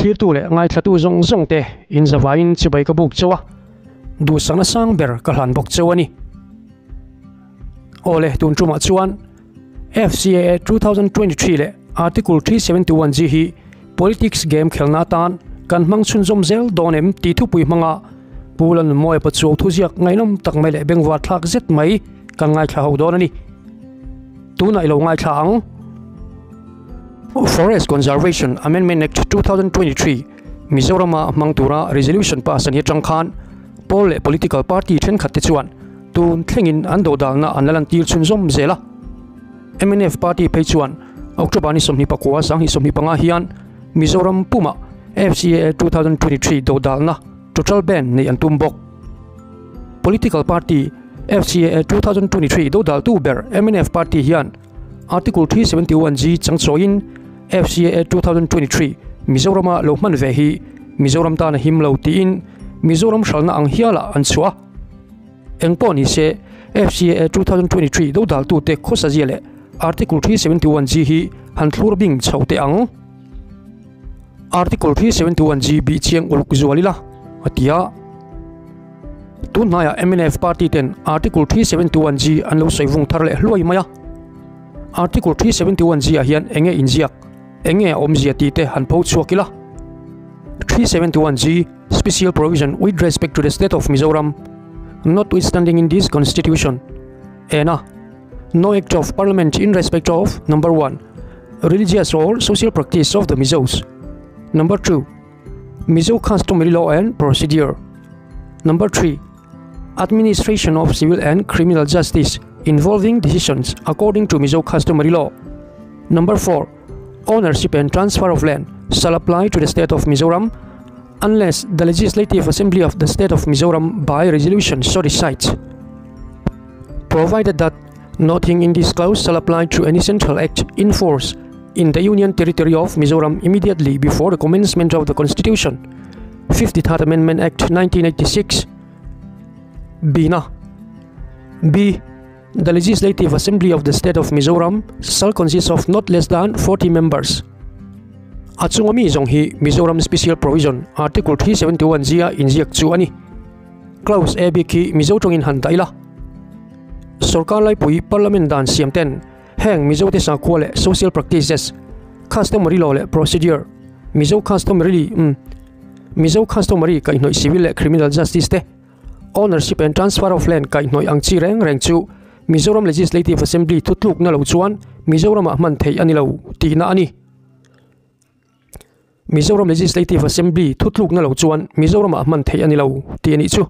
Thlirtu leh ngaithlatu zawng zawng te in zavaiin chibai ka buk chauh a, duhsakna sang ber ka hlan bawk chauh a ni. Awle, tun tumah chuan FCAA 2023 leh Article 371G hi politics game khelna atan kan hmang chhunzawm zel dawn em tih thupui hmanga Pu Lalnunmawia Pachuau thuziak ngaihnawm tak mai leh bengvar thlak zet mai kan ngaithla ho dawn a ni. Tunah i lo ngaithla ang. Forest Conservation Amendment Act 2023 Mizorama hmang tura resolution pass a ni atang khan pawl leh political party thenkhat te chuan tun thlengin an dodalna an la lantir chhunzawm zel a. Mnf party phei chuan October ni 29 2025 hian Mizoram pumah FCAA 2023 dodalna total ban neih an tum bawk. Political party FCAA 2023 dodaltu ber mnf party hian Article 371G changchawiin FCAA 2023 Mizorama lo hman ve hi Mizoram tan a him lo tiin Mizoram hralna ang hialah an chhuah a. Eng pawh ni se, FCAA 2023 dodaltute khawsazia leh Article 371G hi han thlur bing chho teh ang. Article 371G bih chiang uluk zual ila, a ti a. Tun hnaiah mnf party ten Article 371G an lo sawi vung thar leh hluai mai a. Article 371G ah hian enge inziak, enge a awmzia tih te han pho chhuak ila. 371G Special Provision with respect to the State of Mizoram Notwithstanding in this Constitution Ena No Act of Parliament in respect of Number 1 Religious or social practice of the Mizos Number 2 Mizo customary law and procedure. Number 3. Administration of civil and criminal justice involving decisions according to Mizo customary law. Number 4. Ownership and transfer of land shall apply to the state of Mizoram unless the Legislative Assembly of the state of Mizoram by resolution so decides. Provided that nothing in this clause shall apply to any central act in force in the Union Territory of Mizoram immediately before the commencement of the Constitution. 53rd Amendment Act 1986 B na B. The Legislative Assembly of the State of Mizoram shall consist of not less than 40 members. A chunga mi zawng hi Mizoram Special Provision Article 371 zia inziak chu a ni. Clause A bik hi Mizo tawngin han dah ila. Sorkar laipui Parliament dan siam ten Heng Mizote sakhua leh social practices, customary law leh procedure, Mizo customary um, Mizo customary kaihhnawih civil leh criminal justice te, ownership and transfer of land kaihhnawih ang chi reng reng chu Mizoram Legislative Assembly thutlukna lo chuan Mizoramah hman theih a ni lo tihna a ni. Mizoram Legislative Assembly thutlukna lo chuan Mizoramah hman theih a ni lo tih a nih chu.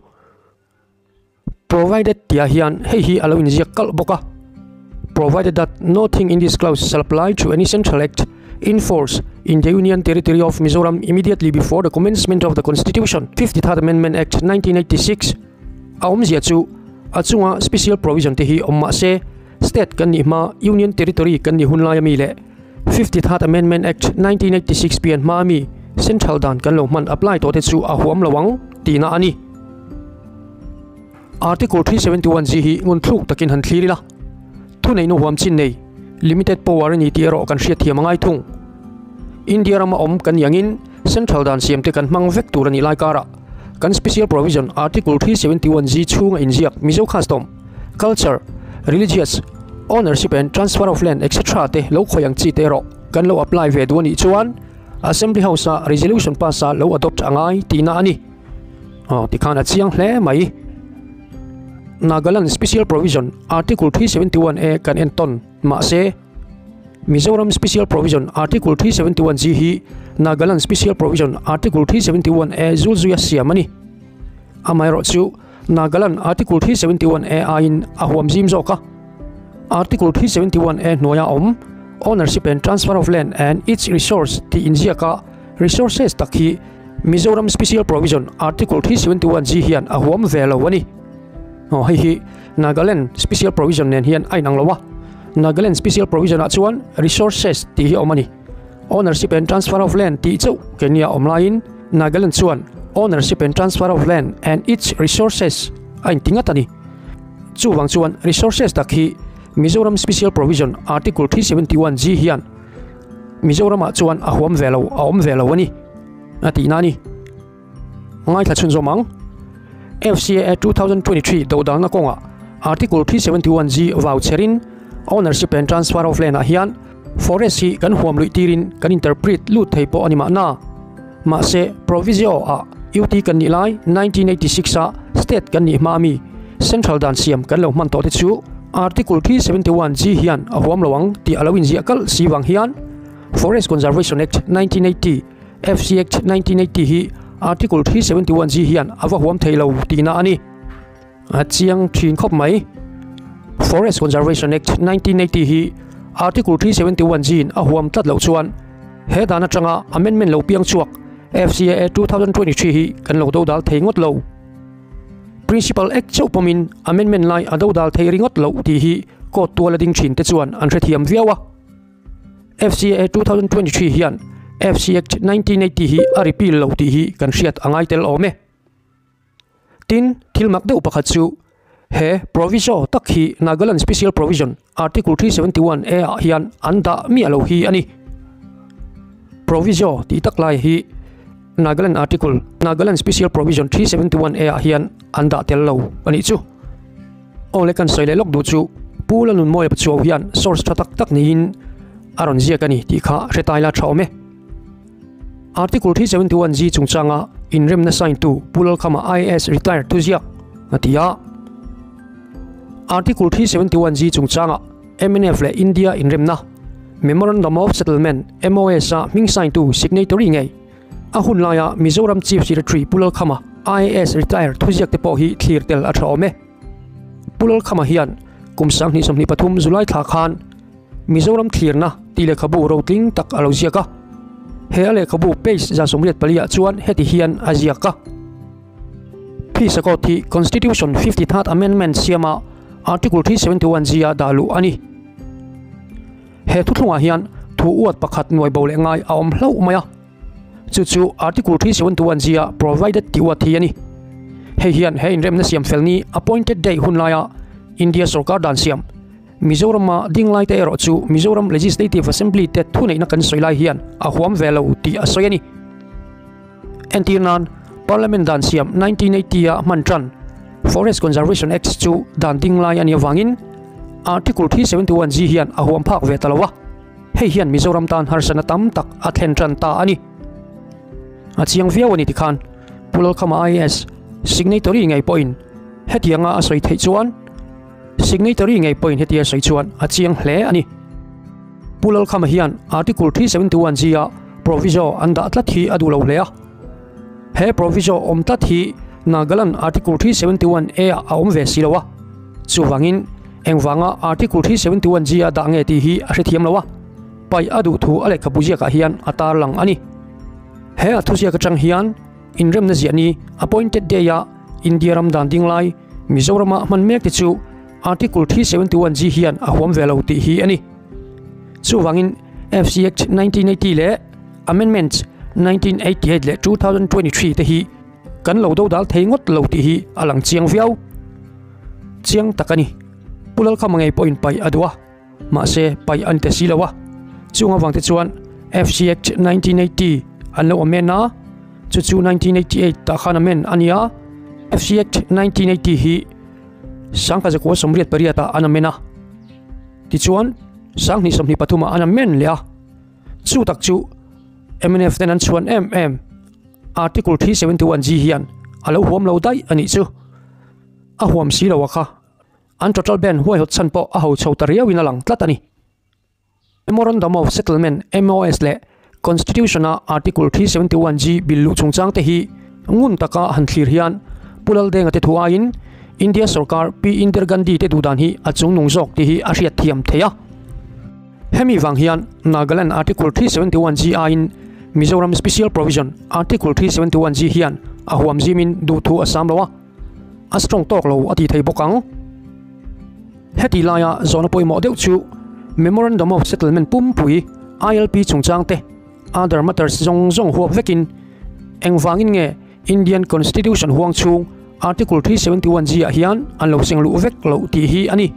Provided tihah hian hei hi a lo inziak kalh bawk a, Provided that nothing in this clause shall apply to any central act in force in the Union Territory of Mizoram immediately before the commencement of the Constitution, 53rd Amendment Act, 1986, a awmzia chu a chunga special provision te hi awm mah se state kan nih hma Union Territory kan nih hun laia mi leh 53rd Amendment Act, 1986 pian hma ami central dan kan lo hman apply tawh te chu a huam lo ang tihna a ni. Article 371 G hi ngun thluk takin han thlir ila, thuneihna huam chin nei, limited power, a ni tih erawh kan hriatthiam a ngai thung. India rama awm kan nih angin central dan siam te kan hmang vek tur a nih lai karah kan special provision Article 371 G chhunga inziak Mizo custom, culture, religious, ownership and transfer of land etc te lo khawih ang chi te erawh kan lo apply ve duh a nih chuan Assembly House-a resolution pass-a lo adopt a ngai tihna a ni. Aw tikhan a chiang hle mai. Nagaland Special Provision Article 371 A kan en tawn mahse Mizoram Special Provision Article 371 G hi Nagaland Special Provision Article 371 A zul zuia siam a ni. Amaherawh chu Nagaland Article 371 A aiin a huam zim zawk a. Article 371 A hnuaia awm Ownership and Transfer of Land and its Resource tih inziaka Resources tak hi Mizoram Special Provision Article 371 G hian a huam ve lo a ni. Aw hei hi Nagaland Special Provision nen hian a inang lo a. Nagaland Special Provision ah chuan Resources tih hi a awm a ni. Ownership and Transfer of Land tih chauh keini a awm laiin Nagaland chuan Ownership and Transfer of Land and its Resources a inti ngat a ni. Chuvang chuan Resources tak hi Mizoram Special Provision Article 371 G hian Mizoramah chuan a huam ve lo, a awm ve lo a ni. a tihna a ni. Ngaithla chhunzawm ang. FCAA 2023 dodalna kawngah Article 371G vau chherin Ownership and Transfer of Land ah hian Forest hi kan huam luih tirin kan interpret lut thei pawh a ni mahna. Mahse, Proviso ah UT kan nih lai 1986 a State kan nih hma ami Central dan siam kan lo hman tawh te chu Article 371G hian a huam lo ang tih a lo inziah kalh si vang hian Forest Conservation Act 1980, FC Act 1980 hi Article 371G hian a va huam thei lo tihna a ni. A chiang thin khawp mai. Forest Conservation Act 1980 hi Article 371G in a huam tlat loh chuan he dan atanga amendment lo piang chhuak FCAA 2023 hi kan lo dodal thei ngawt lo. Principal Act chauh pawmin amendment lai a dodal thei ringawt loh tih hi court tuala ding thin te chuan an hrethiam viau a. FCAA 2023 hian FC Act 1980 hi a repeal lo tih hi kan hriat a ngai tel awm e. Tin, thil mak deuh pakhat chu he proviso tak hi Nagaland Special Provision Article 371 A ah hian an dah miah lo hi a ni. Proviso tih tak lai hi Nagaland Article Nagaland Special Provision 371 A ah hian an dah tel lo a nih chu. Aw le kan sawi leh lawk duh chu Pu Lalnunmawia Pachuau hian source tha tak tak niin a rawn ziak a ni tih kha hre tai la tha awm e. Article 371 G chungchanga inremna sign tu Pu Lalkhama IAS retired thuziak a ti a. Article 371 G chungchanga mnf leh India inremna Memorandum of Settlement, MOS, a hming sign tu signatory ngei a hun laia Mizoram Chief Secretary Pu Lalkhama IAS retired thuziak te pawh hi thlir tel a tha awm e. Pu Lalkhama hian kum 2023 July thla khan Mizoram thlirna tih lehkhabu rotling tak a lo ziak a. He a lehkhabu page 184 ah chuan heti hian a ziak a. Phisa Code hi Constitution 53rd Amendment siama Article 371 G a dah luh a ni. He thuthlungah hian thu uat pakhat nuai bo leh ngai a awm hlauh mai a. Chu chu Article 371 G a provided tih uat hi a ni. Hei hian he inremna siam fel ni appointed day hun laia India sorkar dan siam Mizorama ding laite erawh chu Mizoram Legislative Assembly te thuneihna kan sawi lai hian a huam ve lo tih a sawi a ni. Entir nan, Parliament dan siam 1980 a hman tan Forest Conservation Act chu dan ding lai a nih avangin Article 371 G hian a huam phak ve ta lo a, hei hian Mizoram tan harsatna tam tak a thlen tan ta a ni. A chiang viau a ni tikhan Pu Lalkhama IAS signatory ngei pawhin hetianga a sawi theih chuan Signatory ngei pawhin hetia sawi chuan a chiang hle a ni. Pu Lalkhama hian Article 371 G a proviso an dah tlat hi a duh lo hle a. He proviso awm tlat hi Nagaland Article 371 A ah a awm ve si lo a. Chuvangin engvanga Article 371 G a dah nge tih hi a hrethiam lo a. Paih a duh thu a lehkhabu ziakah hian a tarlang a ni. He a thuziak atang hian inremna ziah ni appointed day a India ram dan ding lai Mizorama hman mek te chu Article 371 G hian a huam ve lo tih hi a ni. Chuvangin FC Act 1980 leh Amendments 1988 leh 2023 te hi kan lo dodal thei ngawt lo tih hi a lang chiang viau. Chiang tak a ni. Pu Lalkhama ngei pawhin paih a duh a, mahse paih a ni ta si lo a. Chung avang te chuan FC Act 1980 an lo amend a, chu chu 1988 tah khan amend a ni a. FC Act 1980 hi 1988 ah an amend a, tichuan 2023 ah an amend leh a. Chu tak chu mnf ten an chhuan em em Article 371 G hian a lo huam lo daih a nih chu. A huam si lo a kha. An total ban huaihawt chhan pawh a ho chho ta riauin a lang tlat a ni. Memorandum of Settlement, MOS, leh Constitution-a Article 371 G bill luh chungchang te hi ngun taka han thlir hian Pu Laldenga te thu aiin India sorkar Pi Indira Gandhi te duhdan hi a chungnung zawk tih hi a hriat thiam thei a. Hemi vang hian Nagaland Article 371 G aiin Mizoram Special Provision Article 371 G hian a huam zimin duhthu a sam lo a. A strong tawk lo a ti thei bawk ang. Heti laia zawhna pawimawh deuh chu Memorandum of Settlement pumpui ILP chungchang te other matters zawng zawng huap vekin engvangin nge Indian Constitution huang chhung Article 371 G ah hian an lo seng luh vek loh tih hi a ni.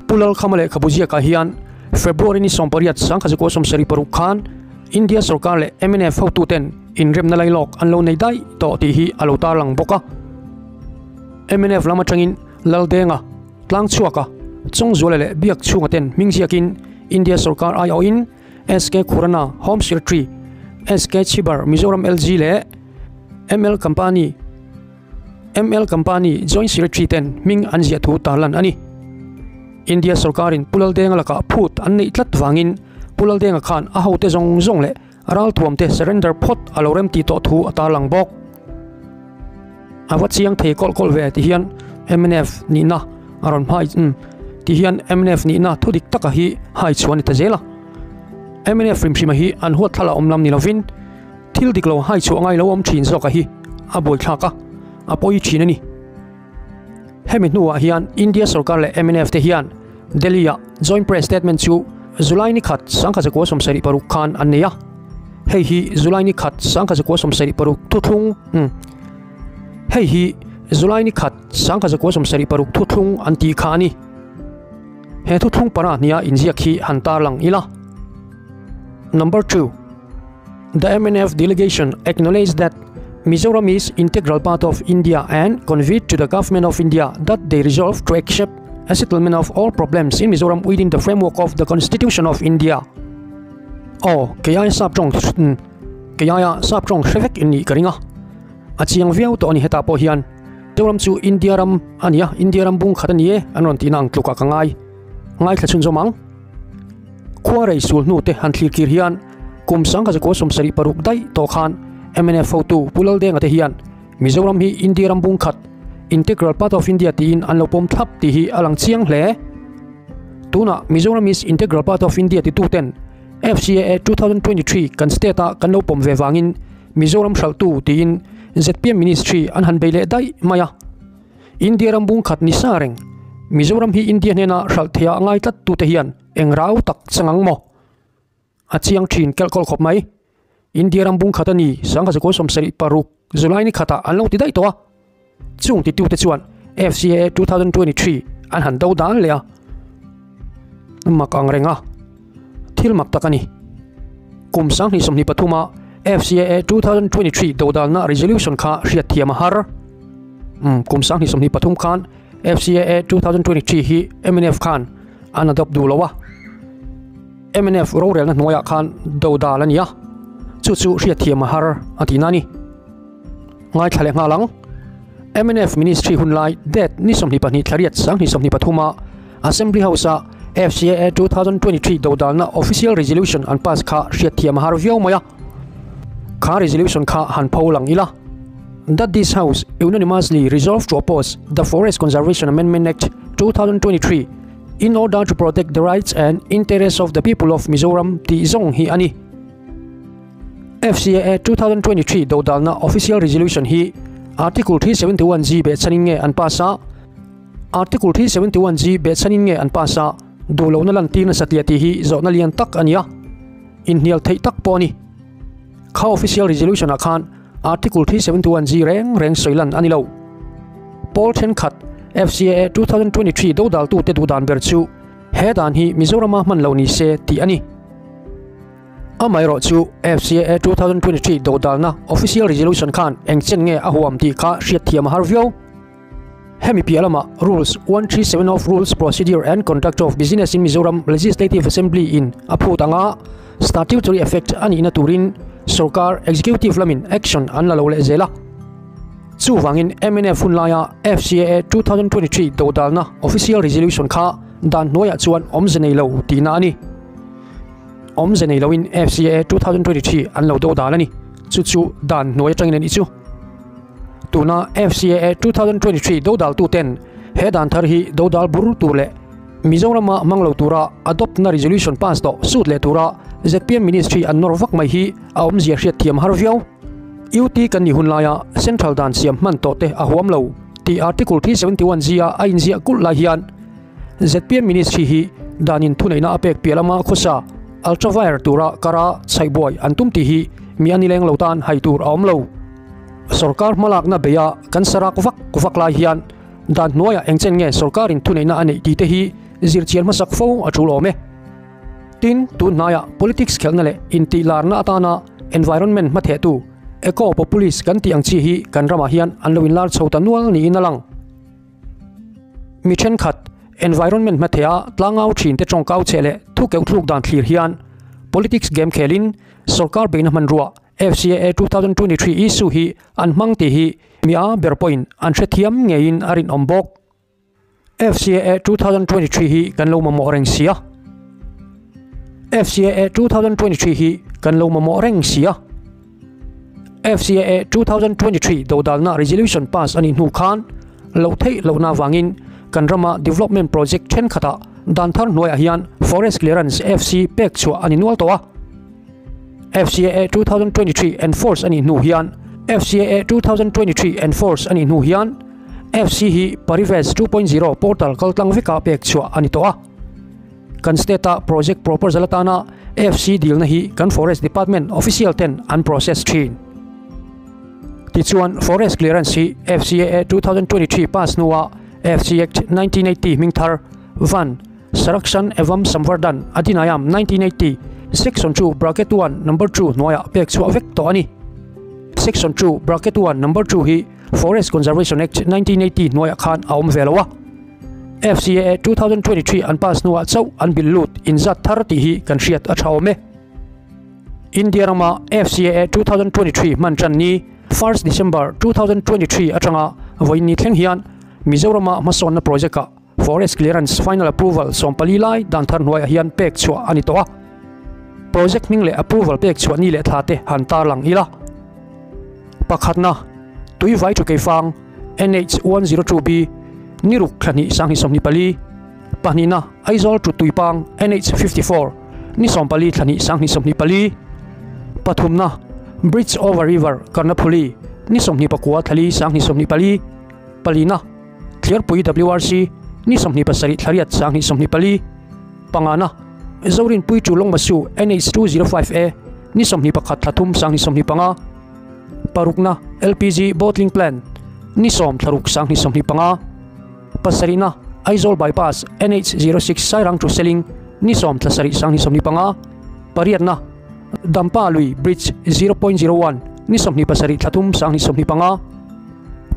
Pu Lalkhama lehkhabu ziakah hian February ni 18 sangkhazakuah 76 khan. India sorkar leh mnf hotuten inremna lailawk an lo nei daih tawh tih hi a lo tarlang bawk a. Mnf lam atangin Laldenga, Tlangchhuaka, Chawngzuala leh Biakchhunga ten hming ziakin India sorkar aiawhin SK Khurana, Home Secretary, SK Chhibar, Mizoram LG leh ML Kampani, ML Kampani, Joint Secretary ten hming an ziah thu tarlan a ni. India sorkarin Pu Laldenga lakah phut an neih tlat vangin Pu Laldenga khan a hote zawng zawng leh Ralthuamte surrender phawt a lo rem tih tawh thu a tarlang bawk. A va chiang thei kawlh kawlh ve ti hian mnf nihna a rawn hmai um ti hian mnf nihna thu dik taka hi hai chhuah a ni ta zel a. Mnf hrimhrima hi an huat thla la awm lam ni lovin thil dik lo hai chhuah ngai lo awm thin zawka hi a buaithlak a, a pawi thin a ni. Hemi hnuah hian India sorkar leh mnf te hian Delhi-ah Joint Press Statement chu July ni khat 1976 khan an nei a. Hei hi July ni khat 1976 thuthlung um Hei hi July ni khat 1976 thuthlung an tih kha a ni. He thuthlung para hnia inziak hi han tarlang ila. Number 2. The MNF delegation acknowledged that Mizoram is integral part of India and conveyed to the government of India that they resolve to accept a settlement of all problems in Mizoram within the framework of the Constitution of India. Aw, kei aia sap tawng kei aia sap tawng hre vek in nih ka ring a. A chiang viau tawh a ni hetah pawh hian Mizoram chu India ram a ni a, India ram bung khat a ni e an rawn tihna ang tlukah ka ngai. Ngaithla chhunzawm ang. Khua rei sul hnu te han thlir kir hian kum 1976 daih tawh khan mnf hotu Pu Laldenga te hian Mizoram hi India ram bung khat, integral part of India tiin an lo pawm thlap tih hi a lang chiang hle. Tunah Mizoram is integral part of India titu ten FCAA 2023 kan state a kan lo pawm ve vangin Mizoram hralhtu tiin zpm ministry an han bei leh daih mai a. India ram bung khat ni sa reng, Mizoram hi India hnena hralh theih ah ngai tlat tute hian eng rau tak chang ang maw? A chiang thin kelh kawlh khawp mai. India ram bung khat a ni, 1976 July ni khatah an lo ti daih tawh a. Chung titute chuan FCAA 2023 an han do dan leh a. Mak ang reng a, thil mak tak a ni. Kum 2023 a FCAA 2023 dodalna resolution kha hriat thiam a har. Umm kum 2023 khan FCAA 2023 hi mnf khan an adopt duh lo a. Mnf rorelna hnuaiah khan dodal a ni a, chu chu hriat thiam a har a tihna a ni. Ngaithla leh nghal ang. Mnf Ministry hunlai date ni 22 thlariat 2023 a Assembly House a FCAA 2023 dodalna official resolution an pass kha hriat thiam a har viau mai a. Kha resolution kha han pho lang ila. That this House unanimously resolved to oppose the Forest Conservation Amendment Act 2023 in order to protect the rights and interests of the people of Mizoram tih zawng hi a ni. FCAA 2023 dodalna official resolution hi Article 371G behchhanin nge an pass a, Article 371G behchhanin nge an pass a, duh lohna lantir nasa tih a tih hi zawhna lian tak a ni a, inhnial theih tak pawh a ni. Kha official resolution ah khan Article 371G reng reng sawi lan a ni lo. Pawl thenkhat FCAA 2023 dodaltute duhdan ber chu he dan hi Mizorama hman lo ni se tih a ni. Amaherawh chu FCAA 2023 dodalna official resolution khan eng chen nge a huam tih kha hriat thiam a har viau. Hemi piah lamah Rules 137 of Rules Procedure and Conduct of Business in Mizoram Legislative Assembly in a phut anga statutory effect a nihna turin sorkar executive lamin action an la lo leh zel a. Chuvangin mnf hun laia FCAA 2023 dodalna official resolution kha dan hnuaiah chuan awmze nei lo tihna a ni. Awmze nei loin FCAA 2023 an lo dodal a ni. Chu chu dan hnuai atangin a nih chu. Tuna FCAA 2023 dodaltuten he dan thar hi dodal bur tur leh Mizorama hmang lo tura adopt na resolution pass tawh sut leh tura zpm ministry an nawr vak mai hi a awmzia hriat thiam har viau. UT kan nih hun laia central dan siam hman tawh te a huam lo tih Article 371 G a a inziah kulh lai hian zpm ministry hi danin thuneihna a pek piah lama khawsa ultravire tura kara chhaihbuai an tum tih hi mi a nileng lo tan hai tur a awm lo. Sorkar hmalakna beia kan sarak vak vak lai hian dan hnuaiah engchen nge sorkarin thuneihna a neih tih te hi zirchian hmasak fo a tul awm e. Tin, tun hnaiah politics khelhna leh intihlarna atana environment hmathehtu eco-populist kan tih ang chi hi kan ramah hian an lo inlar chho ta nual niin a lang. Mi thenkhat, environment hmatheha tlangau thinte tawngkau cheh leh thu keuh thluk dan thlir hian politics game khelin sorkar beihna hmanrua FCAA 2023 issue hi an hmang tih hi mi a ber pawhin an hrethiam ngeiin a rinawm bawk. FCAA 2023 hi kan lo mamawh reng si a. FCAA 2023 hi kan lo mamawh reng si a. FCAA 2023 dodalna resolution pass a nih hnu khan loh theih lohna avangin kan rama development project thenkhatah dan thar hnuaiah hian forest clearance FC pek chhuah a ni nual tawh a. FCAA 2023 enforce a nih hnu hian FCAA 2023 enforce a nih hnu hian FC hi Parives 2.0 portal kaltlang veka pek chhuah a ni tawh a. Kan state-a project proposal atana FC dilna hi kan Forest Department official ten an process thin. Tichuan, Forest Clearance hi FCAA 2023 pass hnua FC Act 1980 hming thar Van Sarakshan Evam Samvardhan Adhinayam 1980 Section 2 Bracket 1 Number 2 hnuaiah pek chhuah vek tawh a ni. Section 2 Bracket 1 Number 2 hi Forest Conservation Act 1980 hnuaiah khan a awm ve lo a. FCAA 2023 an pass hnuah chauh an bil lut inzat thar tih hi kan hriat a tha awm e. India rama FCAA 2023 hman tan ni 1st December 2023 atanga vawiin ni thleng hian Mizorama hmasawnna project-ah Forest Clearance Final Approval 14 lai dan thar hnuaiah hian pek chhuah a ni tawh a. Project hming leh approval pek chhuah ni leh thla te han tarlang ila. Pakhatna, Tuivai Thukeifang, NH 102B, Niruk Thlahnih Sanghnih 24, Pahnihna, Aizawl to Tuipang, NH 54, Ni 14 Thlahnih Sanghnih 24, Pathumna, Bridge over River, Karnaphuli, Ni 29 Thlali Sanghnih 24, Palina, Thliarpui WRC, Ni 27 Thlariat Sanghnih 24, Pangana, Zorinpui to Longmasu, NH 205A, Ni 21 Thlathum Sanghnih 25, Parukna, LPG Bottling Plant, Ni 10 Thlaruk Sanghnih 25, Pasarihna, Aizawl Bypass, NH 06 Sairang to Seling, Ni 10 Thlasarih Sanghnih 25, Pariatna, Dampa Lui Bridge 0.01, Ni 27 Thlathum Sanghnih 25,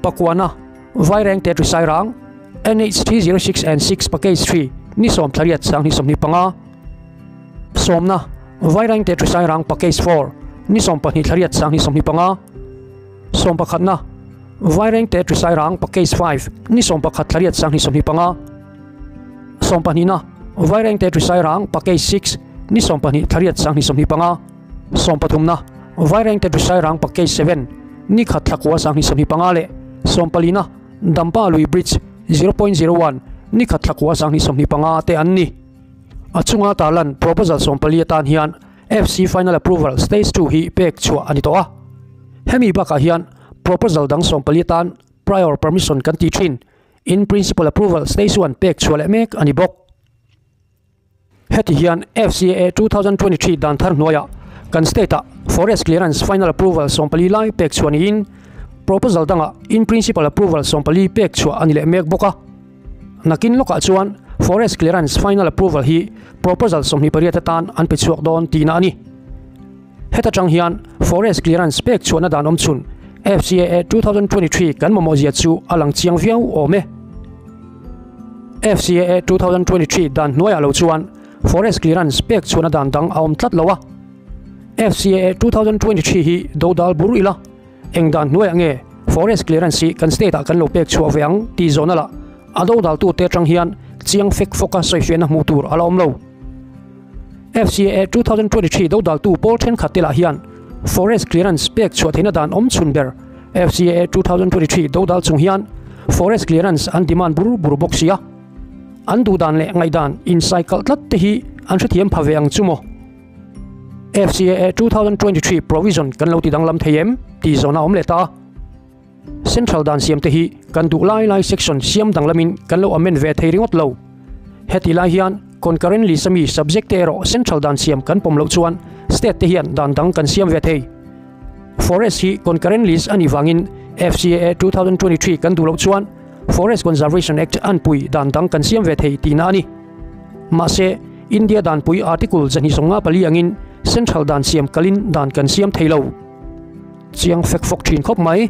Pakuana, Vairengte to Sairang, NH 306 and 6 Package 3, Ni 10 Thlariat Sanghnih 25, Sawmna, Vairengte to Sairang Package 4, Ni 12 Thlariat Sanghnih 25, Sawmpakhatna, Vairengte to Sairang Package 5, Ni 11 Thlariat Sanghnih 25, Sawmpahnihna, Vairengte to Sairang Package 6, Ni 12 Thlariat Sanghnih 25, Sawmpathumna, Vairengte to Sairang Package 7, Ni khat Thlakua Sanghnih 25 leh Sawmpalina, Dampa Lui Bridge 0.01, Ni khat Thlakua Sanghnih 25 te an ni. A chunga tarlan proposal 14 atan hian FC Final Approval Stage 2 hi pek chhuah a ni tawh a. Hemi bakah hian proposal dang 14 atan prior permission kan tih thin in principle approval stage 1 pek chhuah leh mek a ni bawk. Heti hian FCAA 2023 dan thar hnuaiah kan state-ah Forest Clearance Final Approval 14 lai pek chhuah niin proposal dangah in principle approval 14 pek chhuah a ni leh mek bawk a. Nakin lawkah chuan Forest Clearance Final Approval hi proposal 28 atan an pe chhuak dawn tihna a ni. Heta tang hian Forest Clearance pek chhuahna dan awm chhun FCAA 2023 kan mamawh zia chu a lang chiang viau awm e. FCAA 2023 dan hnuaiah lo chuan Forest Clearance pek chhuahna dan dang a awm tlat lo a. FCAA 2023 hi dodal bur ila eng dan hnuaiah nge Forest Clearance hi kan state-ah kan lo pek chhuah ve ang tih zawhna lah a dodal tute atang hian chiang fek fawka sawifiahna hmuh tur a la awm lo. FCAA 2023 dodaltu pawl thenkhat te lah hian Forest Clearance pek chhuah theihna dan awm chhun ber FCAA 2023 dodal chung hian Forest Clearance an demand bur bur bawk si a. An duhdan leh ngaihdan insaikal tlat te hi an hrethiam pha ve ang chu maw? FCAA 2023 provision kan lo ti danglam thei em tih zawhna awm leh ta a. Central dan siam te hi kan duh lai lai section siam danglamin kan lo amend ve thei ringawt lo. Heti lai hian concurrent list ami subject te erawh central dan siam kan pawm loh chuan state te hian dan dang kan siam ve thei. Forest hi concurrent list a nih vangin FCAA 2023 kan duh loh chuan Forest Conservation Act an pui dan dang kan siam ve thei tihna a ni. Mahse, India Danpui Article 254 angin Central dan siam kalin dan kan siam thei lo. Chiang fek fawk thin khawp mai.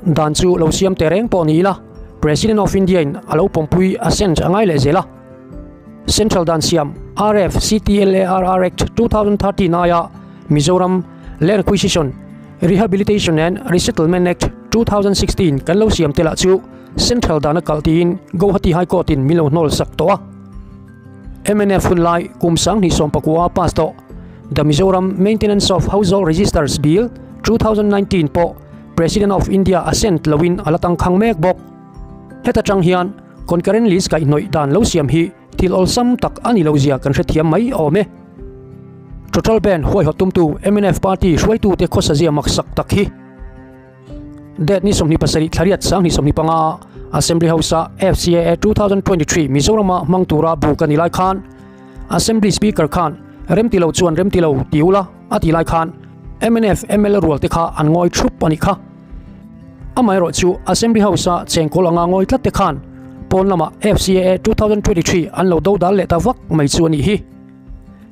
Dan chu lo siam teh reng pawh ni ila, President of India in a lo pawmpui assent a ngai leh zel a. Central dan siam RFCTLARR Act 2013 aia Mizoram Land Acquisition, Rehabilitation and Resettlement Act 2016 kan lo siam te lah chu Central dan a kalh tiin Guwahati High Court in min lo hnawl sak tawh a. Mnf hun lai kum 2019 a pass tawh The Mizoram Maintenance of Household Registers Bill 2019 pawh President of India assent loin a la tangkhang mek bawk. Heta tang hian Concurrent List kaihhnawih dan lo siam hi thil awlsam tak a ni lo zia kan hrethiam mai awm e. Total Ban huaihawt tumtu mnf party hruaitute khawsazia maksak tak hi Date ni 27 thlariat 2025 Assembly House-a FCAA 2023 Mizorama hmang tura bu ka ni lai khan Assembly Speaker khan remti lo chuan remti lo ti ula a ti lai khan mnf mla rual te kha an ngawi thup a nih kha. Amaherawh chu Assembly House-a chengkawl anga ngawi tlat te khan pawn lama FCAA 2023 an lo do dal leh ta vak mai chu a nih hi.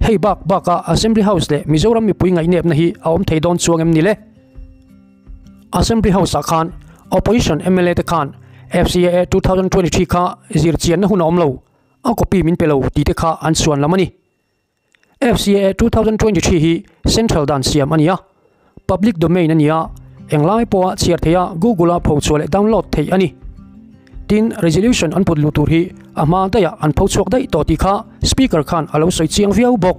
Hei bak baka Assembly House leh Mizoram mipui ngaihnepna hi a awm thei dawn chuang em ni le? Assembly House-ah khan Opposition mla te khan FCAA 2023 kha zirchianna hun a awm lo, a copy min pe lo tih te kha an chhuan lam a ni. FCAA 2023 hi Central dan siam a ni a, Public domain a ni a, englai pawha chhiar theih a Google-a phochhuah leh download theih a ni. Tin, resolution an put luh tur hi a hma daihah an phochhuak daih tawh tih kha Speaker khan a lo sawi chiang viau bawk.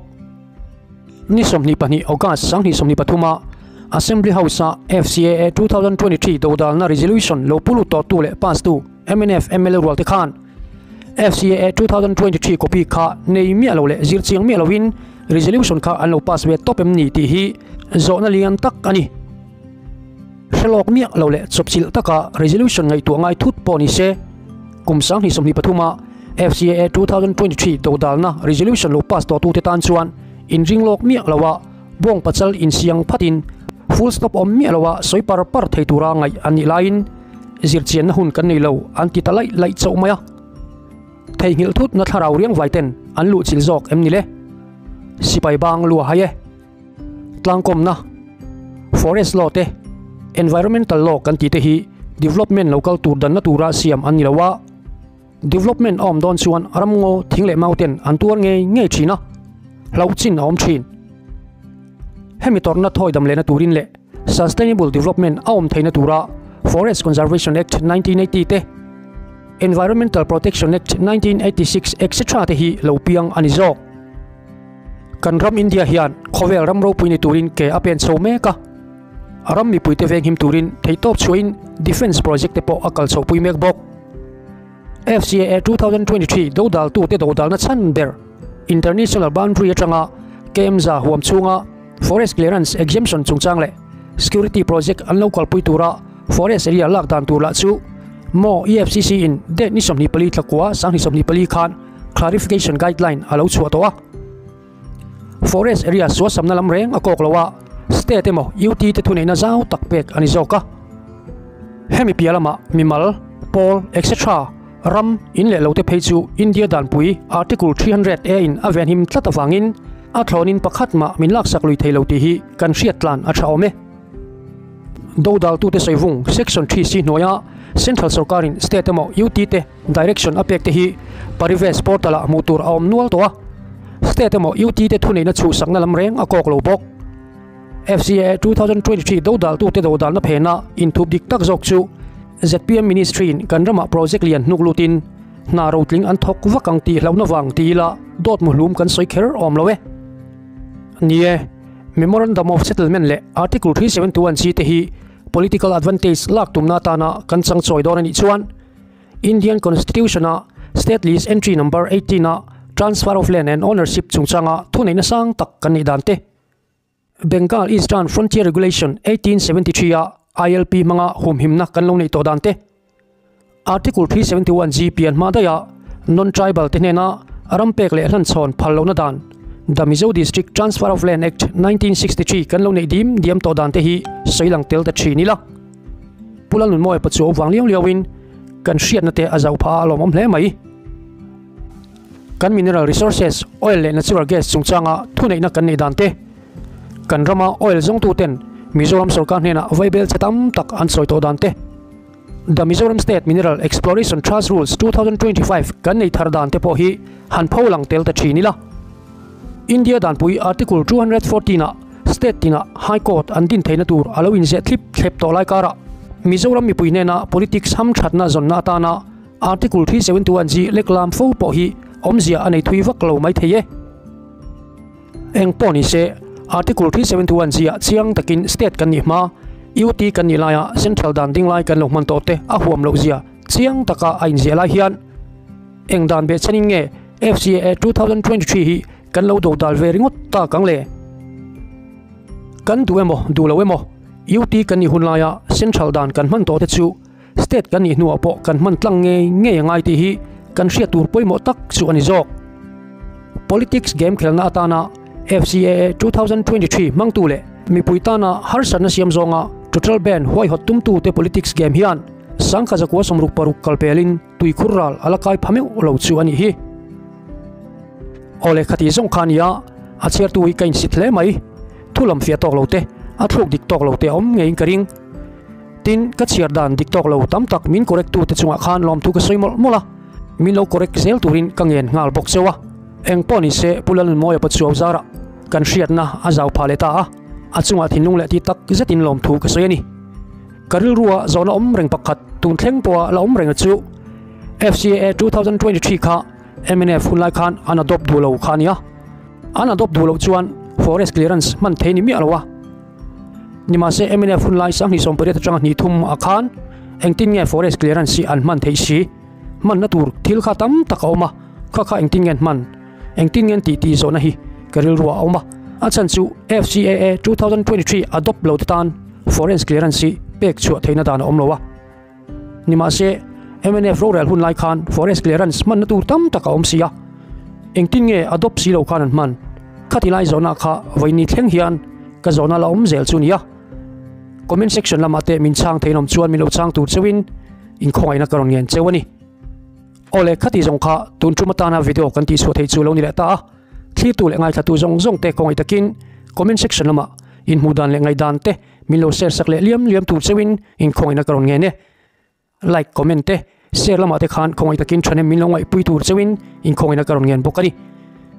Ni 22 August 2023 a Assembly House-a FCAA 2023 dodalna resolution lo pu lut tawhtu leh pass tu mnf mla rual te khan FCAA 2023 copy kha nei miah lo leh zir chiang miah loin resolution kha an lo pass ve tawp em ni tih hi zawhna lian tak a ni. Hrelawk miah lo leh chawpchilh taka resolution ngaihtuah ngai thut pawh ni se, kum 2023 a FCAA 2023 dodalna resolution lo pass tawhtute tan chuan inringlawk miah loa bawng pachal insiang phatin full stop awm miah loa sawi par par thei tura ngaih an nih laiin zirchianna hun kan nei lo an ti ta laih laih chauh mai a. Theihnghilh thutna thlarau riang vaiten an luhchilh zawk em ni le? Sipai bang lua hai e. Tlangkawmna, Forest Law te, Environmental Law kan tih te hi development lo kal tur danna tura siam an ni lo a. Development a awm dawn chuan ramngaw thing leh mau ten an tuar ngei ngei thin a, hlauh chin a awm thin. Hemi tawrhna thawi dam lehna turin leh Sustainable Development a awm theihna tura Forest Conservation Act 1980 te, Environmental Protection Act 1986 etc te hi lo piang a ni zawk. Kan ram India hian khawvel ram ropui ni turin ke a pen chho mek a, a ram mipuite venghim turin theihtawp chhuahin Defence Project te pawh a kal chhohpui mek bawk. FCAA 2023 dodaltute dodalna chhan ber International Boundary atanga KMZA huam chhunga Forest Clearance Exemption chungchang leh Security Project an lo kalpui tura Forest Area lak dan tur lah chu maw EFCC in date ni 24 thlakua 2024 khan Clarification Guideline a lo chhuah tawh a. Forest area suasamna lam reng a kawk lo a, state emaw UT te thuneihna zau tak pek a ni zawk a. Hemi piah lamah mimal, pawl etc. Ram, in leh lo te phei chu India danpui Article 300 A in a venhim tlat avangin a thlawnin pakhat mah min laksak lui thei lo tih hi kan hriat tlan a tha awm e. Dodaltute sawivung Section 3C hnuaia Central sorkarin state emaw UT te Direction a pek te hi Parives portal ah hmuh tur a awm nual tawh a, State emaw UT te thuneihna chhuhsakna lam reng a kawk lo bawk. FCAA 2023 dodaltute dodalna phena inthup dik tak zawk chu zpm Ministry in kan ramah project lian hnuk lutin hna rotling an thawk vak ang tih hlauhna vang ti ila dawt muhlum kan sawi kher awm lo e. Ni e, Memorandum of Settlement leh Article 371 chi te hi political advantage lak tumna atana kan changchawi dawn a nih chuan Indian Constitution-a State List Entry Number 18-a Transfer of Land and Ownership chungchanga thuneihna sang tak kan nih dan te, Bengal Eastern Frontier Regulation 1873-a ILP hmanga humhimna kan lo neih tawh dan te, Article 371G pian hma daiha non-tribal te hnena ram pek leh hlanchhawn phal lohna dan, The Mizo District Transfer of Land Act 1963 kan lo neih dim diam tawh dan te hi sawi lang tel ta thin ila. Pu Lalnunmawia pachu vang liau liauin kan hriatna te a zauh phah a lawmawm hle mai. Kan mineral resources, oil leh natural gas chungchanga thuneihna kan neih dan te, kan rama oil zawngtuten Mizoram sorkar hnenah vaibel che tam tak an sawi tawh dan te, The Mizoram State Mineral Exploration Trust Rules 2025 kan nei thar dan te pawh hi han pho lang tel ta thin ila. India danpui Article 214 ah State tinah High Court an din theihna tur a lo inzeh thlip thlep tawh lai karah Mizoram mipui hnena politics hamthatna zawnna atana Article 371 G leklam fo pawh hi awmzia a nei thui vak lo mai thei e. Eng pawh ni se, Article 371 G ah chiang takin State kan nih hma, UT kan nih laia Central dan ding lai kan lo hman tawh te a huam loh zia chiang taka a inziah lai hian eng dan behchhanin nge FCAA 2023 hi kan lo do dal ve ringawt tak ang le? Kan duh emaw duh lo emaw, UT kan nih hun laia Central dan kan hman tawh te chu State kan nih hnuah pawh kan hman tlang ngei ngei a ngai tih hi kan hriat tur pawimawh tak chu a ni zawk. Politics game khelna atana FCAA 2023 hmangtu leh mipui tana harsatna siam zawnga total ban huaihawt tumtute politics game hian sangkha zakua 66 kalpelin tuikhur ral a la kai pha meuh lo chu a nih hi. Awle khati zawng kha a nia, a chhiartu hi ka insit hle mai. Thu lam fiah tawk lo te, a thluk dik tawk lo te a awm ngeiin ka ring. Tin, ka chhiar dan dik tawk lo tam tak min correct tu te chungah khan lawmthu ka sawi mawlh mawlh a, min lo correct zel turin ka ngen nghal bawk cheu a. Eng pawh ni se Pu Lalnunmawia Pachuau zarah kan hriatna a zau phah leh ta a, a chungah thinlung leh ti tak zetin lawmthu ka sawi a ni. Ka rilrua zawhna awm reng pakhat tun thleng pawha la awm reng a chu FCAA 2023 kha mnf hunlai khan an adopt duh lo kha a nia. An adopt duh loh chuan forest clearance hman thei ni miah lo a. Nimahse mnf hunlai 2018 atanga hnih thum ah khan engtin nge forest clearance hi an hman theih si? Hmanna tur thil kha tam tak a awm a, kha kha engtin nge an hman? Engtin nge an tih tih zawhna hi ka rilru ah a awm a. A chhan chu FCAA 2023 adopt lo te tan forest clearance hi pek chhuah theihna dan a awm lo a. Nimahse mnf rorel hun lai khan forest clearance hmanna tur tam tak a awm si a, engtin nge adopt si lo khan an hman? Khati lai zawhna kha vawiin thleng hian ka zawhna la awm zel chu nia. Comment section lamah te min chhang thei nawm chuan min lo chhang tur cheuhin inkhawngaihna ka rawn ngen cheu a ni. Awle khati zawng kha tun tum atana video kan tihchhuah thei chu lo ni leh ta a, thlirtu leh ngaithlatu zawng zawng te khawngaih takin comment section lamah inhmuh dan leh ngaihdan te Min lo share sak leh liam liam tur cheuhin inkhawngaihna ka rawn ngen e. Like, comment te, share lamah te khan khawngaih takin thahnem min lo ngaihpui tur cheuhin inkhawngaihna ka rawn ngen bawk a ni.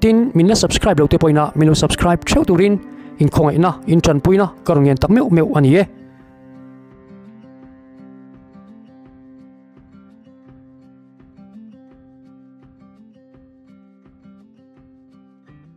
Tin, min la subscribe lo te pawhin a min lo subscribe theuh turin inkhawngaihna, intanpuina ka rawn ngen tak meuh meuh a ni e.